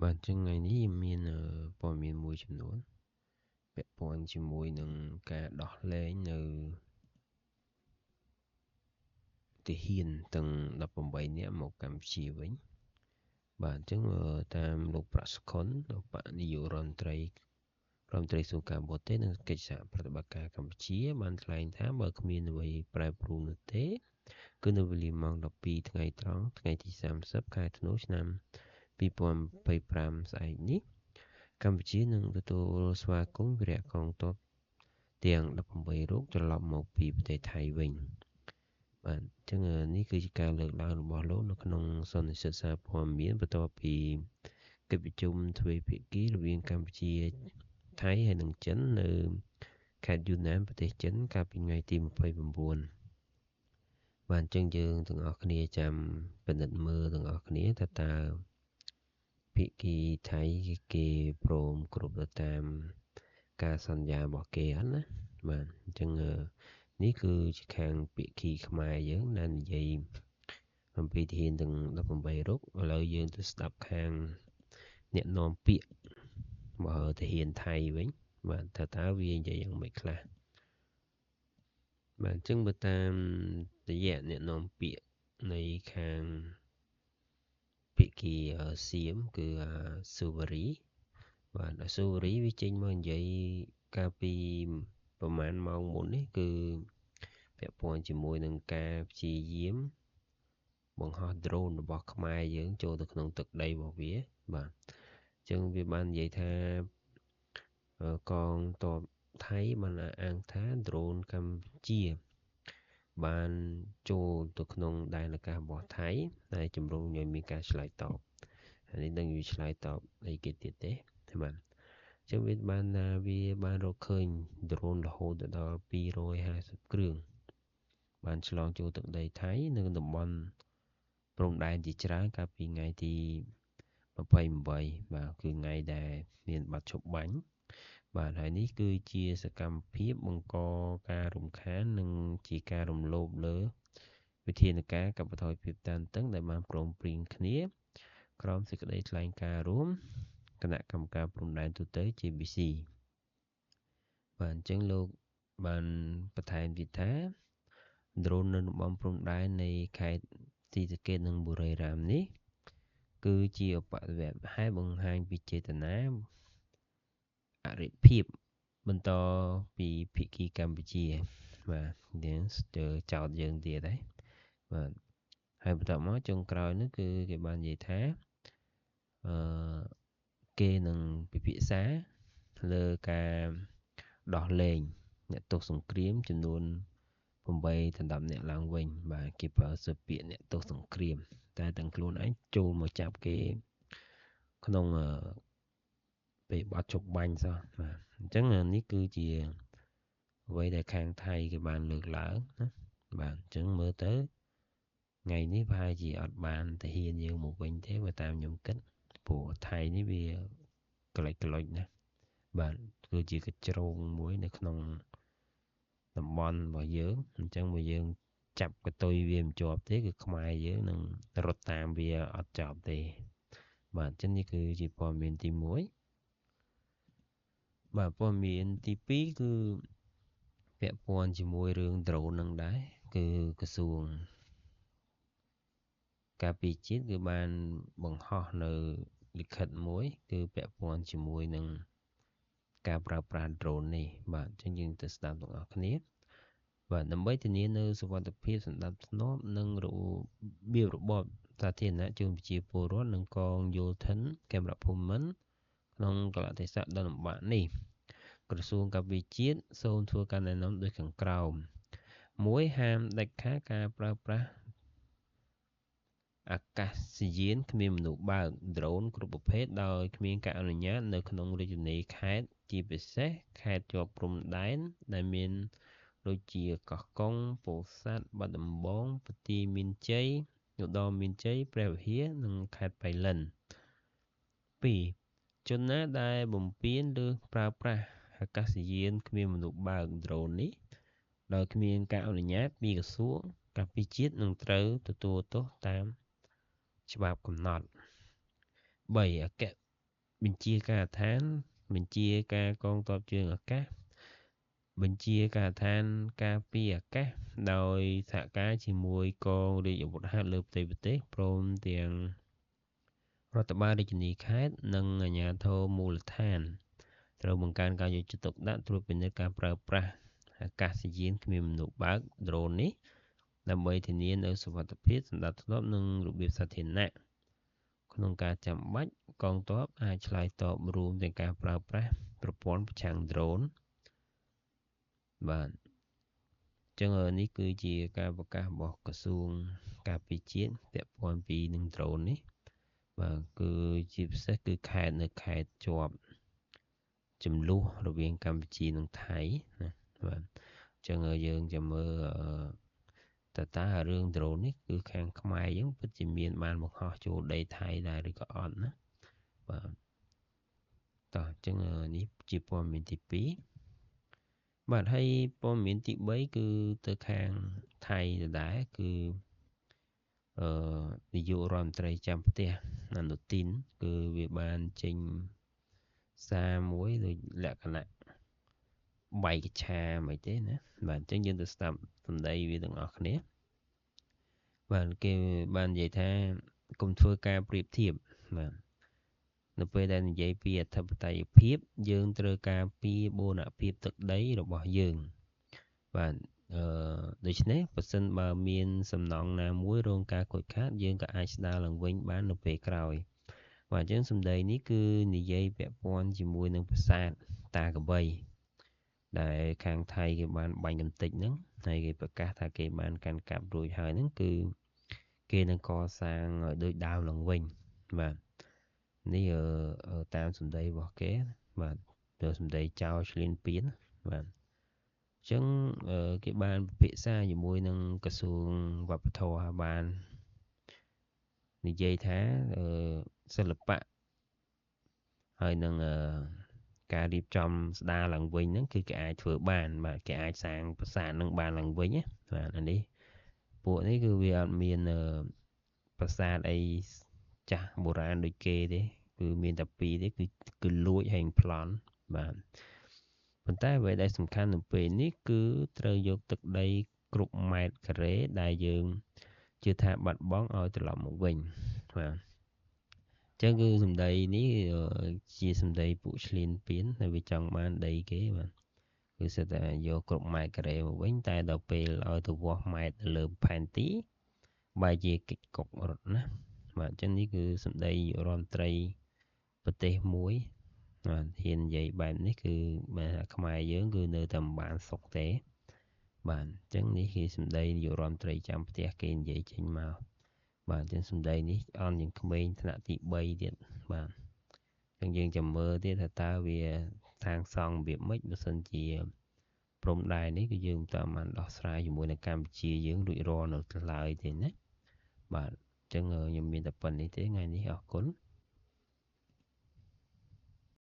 បាទអញ្ចឹងថ្ងៃនេះមានព័ត៌មានមួយចំនួនពាក់ព័ន្ធជាមួយនឹងការដោះលែងនៅទាហានទាំង18នាក់មកកម្ពុជាវិញ។ បាទអញ្ចឹងតាមលោកប្រាក់សុខុនឧបនាយករដ្ឋមន្ត្រីរដ្ឋមន្ត្រីក្រសួងការបរទេសនិងកិច្ចសហប្រតិបត្តិការកម្ពុជាបានថ្លែងថាបើគ្មានអ្វីប្រែប្រួលនោះទេគឺនៅវេលាម៉ោង12ថ្ងៃត្រង់ថ្ងៃទី30ខែធ្នូឆ្នាំ2025ស្អែកនេះកម្ពុជានឹងទទួលស្វាគមន៍វីរៈកងទ័ពទាំង18រូបត្រឡប់មកពីប្រទេសថៃវិញ។ បាទអញ្ចឹងនេះគឺជាការលើកឡើងរបស់លោកនៅក្នុងសន្និសីទសារព័ត៌មានបន្ទាប់ពីកិច្ចប្រជុំទ្វេភាគីរវាងកម្ពុជាថៃហើយនិងចិននៅខេត្តយូណានប្រទេសចិនកាលពីថ្ងៃទី29។ បាទអញ្ចឹងយើងទាំងអស់គ្នាចាំពិនិត្យមើលទាំងអស់គ្នាថាតើភាគីថៃគេព្រមគ្រប់ទៅតាមការសន្យារបស់គេអត់ណា។ បាទអញ្ចឹងនេះគឺជាខាងភាគីខ្មែរយើងដែលនិយាយអំពីទាហានទាំង18រូប។ ឥឡូវយើងទៅស្ដាប់ខាងអ្នកនាំពាក្យរបស់ទាហានថៃវិញបាទថាតើវានិយាយយ៉ាងម៉េចខ្លះ។ បាទអញ្ចឹងបើតាមរយៈអ្នកនាំពាក្យនៃខាងភាគីសៀមគឺស៊ូវរីបាទស៊ូវរីវាចេញមកនិយាយកាលពីប្រហែលម៉ោងមុននេះគឺពាក់ព័ន្ធជាមួយនឹងការព្យាយាមបង្ហោះដ្រូនរបស់ខ្មែរយើងចូលទៅក្នុងទឹកដីរបស់វា។ បាទអញ្ចឹងវាបាននិយាយថាកងទ័ពថៃបានអះអាងថាដ្រូនកម្ពុជាបានចូលទៅក្នុងដែនអាកាសរបស់ថៃដែលជំរុញឲ្យមានការឆ្លើយតបហើយនេះនឹងវាឆ្លើយតបអីគេទៀតទេបាទ។ អញ្ចឹងវាបានថាវាបានរកឃើញដ្រូនរហូតដល់250គ្រឿងបានឆ្លងចូលទឹកដីថៃនៅតំបន់ព្រំដែនជាច្រើនកាលពីថ្ងៃទី28បាទគឺថ្ងៃដែលមានបាត់ឈប់បាញ់។ បាទហើយនេះគឺជាសកម្មភាពបង្កការរំខាននិងជាការរំលោភលើវិធានការកាត់បន្ថយភាពតានតឹងដែលបានព្រមព្រៀងគ្នាក្រោមសេចក្តីថ្លែងការណ៍រួមគណៈកម្មការព្រំដែនទូទៅ JBC។ បាទអញ្ចឹងលោកបានបន្ថែមទៀតថាដ្រូននៅតំបន់ព្រំដែននៃខេត្តស៊ីសាកេតនិងបុរីរ៉ាមនេះគឺជាឧបទ្ទវហេតុបង្ហាញពីចេតនាអរិភាពបន្តពីភាគីកម្ពុជា។ បាទយើងស្ទើរចោតយើងទៀតហើយ។ បាទហើយបន្តមកចុងក្រោយនោះគឺគេបាននិយាយថាអឺគេនឹងពិភាក្សាលើការដោះលែងអ្នកទោសសង្គ្រាមចំនួន8ដល់10នាក់ឡើងវិញ។ បាទគេប្រើសពាក្យអ្នកទោសសង្គ្រាមតែទាំងខ្លួនឯងចូលមកចាប់គេក្នុងពេលបាត់ជប់បាញ់សោះ។ បាទអញ្ចឹងនេះគឺជាអ្វីដែលខាងថៃគេបានលើកឡើងណា។ បាទអញ្ចឹងមើលទៅថ្ងៃនេះប្រហែលជាអត់បានទាហានយើងមកវិញទេបើតាមខ្ញុំគិតព្រោះថៃនេះវាក្លិចក្លុចណាស់។ បាទគឺជាកញ្ជ្រោងមួយនៅក្នុងតំបន់របស់យើងអញ្ចឹងបើយើងចាប់កតុយវាមិនជាប់ទេគឺខ្មែរយើងនឹងរត់តាមវាអត់ចប់ទេ។ បាទអញ្ចឹងនេះគឺជាព័ត៌មានទី1។ បាទព័ត៌មានទី2គឺពាក់ព័ន្ធជាមួយរឿងដ្រូននឹងដែរគឺក្រសួងការពារជាតិគឺបានបង្ហោះនៅលិខិតមួយគឺពាក់ព័ន្ធជាមួយនឹងការប្រើប្រាស់ដ្រូននេះ។ បាទអញ្ចឹងយើងទៅស្ដាប់ទាំងអស់គ្នា។ បាទដើម្បីធានានូវសុវត្ថិភាពសណ្ដាប់ធ្នាប់និងរបៀបរបបសាធារណៈជូនប្រជាពលរដ្ឋនិងកងយោធិនខេមរភូមិន្ទក្នុងកាលៈទេសៈដ៏លំបាកនេះក្រសួងការពារជាតិសូមធ្វើការណែនាំដូចខាងក្រោម1ហាមដាច់ខាតការប្រើប្រាស់អាកាសយានគ្មានមនុស្សបើកដ្រូនគ្រប់ប្រភេទដោយគ្មានការអនុញ្ញាតនៅក្នុងរាជធានីខេត្តជាពិសេសខេត្តជាប់ព្រំដែនដែលមានដូចជាកោះកុងពោធិ៍សាត់បាត់ដំបងបន្ទាយមានជ័យឧត្តរមានជ័យព្រះវិហារនិងខេត្តបៃលិន2ជនណាដែលបំពានឬប្រើប្រាស់អាកាសយានគ្មានមនុស្សបើកដ្រូននេះដោយគ្មានការអនុញ្ញាតពីក្រសួងការពារជាតិនឹងត្រូវទទួលទោសតាមច្បាប់កំណត់3អគ្គ បញ្ជាការដ្ឋានបញ្ជាការកងទ័ពជើងអាកាសបញ្ជាការដ្ឋានការពារអាកាសដោយសហការជាមួយកងរាជអាវុធហត្ថលើផ្ទៃប្រទេសព្រមទាំងរដ្ឋបាលរាជធានីខេត្តនិងអាជ្ញាធរមូលដ្ឋានត្រូវបង្កើនការយកចិត្តទុកដាក់ត្រួតពិនិត្យការប្រើប្រាស់អាកាសយានគ្មានមនុស្សបើកដ្រូននេះដើម្បីធានានូវសុវត្ថិភាពសណ្ដាប់ធ្នាប់និងរបៀបសាធារណៈក្នុងការចាំបាច់កងទ័ពអាចឆ្លើយតបរួមទាំងការប្រើប្រាស់ប្រព័ន្ធប្រឆាំងដ្រូនបាទចឹងនេះគឺជាការប្រកាសរបស់ក្រសួងការពារជាតិពាក់ព័ន្ធពីនឹងដ្រូននេះបាទគឺជាពិសេសគឺខេត្តនៅខេត្តជាប់ចំនួនរវាងកម្ពុជានិងថៃណាបាទចឹងយើងจะមើលតើរឿងដ្រូននេះគឺខាងខ្មែរយើងពិតជាមានបានបង្ហោះចូលដីថៃដែរឬក៏អត់ណាបាទតោះចឹងនេះជាព័ត៌មានទី2បាទហើយព័ត៌មានទី3គឺទៅខាងថៃដដែលគឺនាយករដ្ឋមន្ត្រីចាំផ្ទះអនុទីនគឺវាបានចេញសារមួយដូចលក្ខណៈបែកឆាមិនទេណាបាទអញ្ចឹងយើងទៅស្ដាប់សម្ដីវាទាំងអស់គ្នាបាទគេបាននិយាយថាកុំធ្វើការប្រៀបធៀបបាទនៅពេលដែលនិយាយពីអធិបតេយ្យភាពយើងត្រូវការពីបូរណភាពទឹកដីរបស់យើងបាទដូច្នេះប្រសិនបើមានសំណង់ណាមួយរងការខូចខាតយើងក៏អាចស្ដារឡើងវិញបាននៅពេលក្រោយបាទអញ្ចឹងសម្ដីនេះគឺនិយាយពាក់ព័ន្ធជាមួយនឹងប្រាសាទតាក្របីដែលខាងថៃគេបានបាញ់កំទេចហ្នឹងហើយគេប្រកាសថាគេបានកាន់កាប់រួចហើយហ្នឹងគឺគេនឹងកសាងឲ្យដូចដើមឡើងវិញបាទនេះតាមសម្ដីរបស់គេបាទទៅសម្ដីចោលឆ្លៀនពៀនបាទអញ្ចឹងគេបានពិភាក្សាជាមួយនឹងក្រសួងវប្បធម៌បាននិយាយថាសិល្បៈហើយនឹងការរៀបចំស្ដារឡើងវិញហ្នឹងគឺគេអាចធ្វើបានបាទគេអាចសាងប្រាសាទហ្នឹងបានឡើងវិញណាបាទអានេះពួកនេះគឺវាអត់មានប្រាសាទអីចាស់បុរាណដូចគេទេគឺមានតែពីរទេគឺលួចហើយប្លន់បាទប៉ុន្តែអ្វីដែលសំខាន់នៅពេលនេះគឺត្រូវយកទឹកដីគ្រប់ម៉ែត្រការ៉េដែលយើងជឿថាបាត់បង់ឲ្យត្រឡប់មកវិញបាទចឹងគឺសម្ដីនេះជាសម្ដីពួកឆ្លៀនពៀនដែលវាចង់បានដីគេបាទគឺសិតតែយកគ្រប់ម៉ែត្រការ៉េមកវិញតែដល់ពេលឲ្យទៅវាស់ម៉ែត្រលើផែនទីបែរជាកិច្ចកុករត់ណាបាទអញ្ចឹងនេះគឺសម្ដីរដ្ឋមន្ត្រីប្រទេសមួយបាទហ៊ាននិយាយបែបនេះគឺបាទខ្មែរយើងគឺនៅតែមិនបានសុខទេបាទអញ្ចឹងនេះគឺសម្ដីនាយករដ្ឋមន្ត្រីចាំផ្ទះគេនិយាយចេញមកបាទអញ្ចឹងសម្ដីនេះអន់ជាងក្មេងថ្នាក់ទី3ទៀតបាទអញ្ចឹងយើងចាំមើលទៀតថាតើវាសាងសង់របៀបម៉េចបើសិនជាព្រំដែននេះគឺយើងមិនតាមបានដោះស្រាយជាមួយនឹងកម្ពុជាយើងរួចរាល់នៅឡើយទេណាបាទអញ្ចឹងខ្ញុំមានតែប៉ុណ្្នេះទេថ្ងៃនេះអរគុណ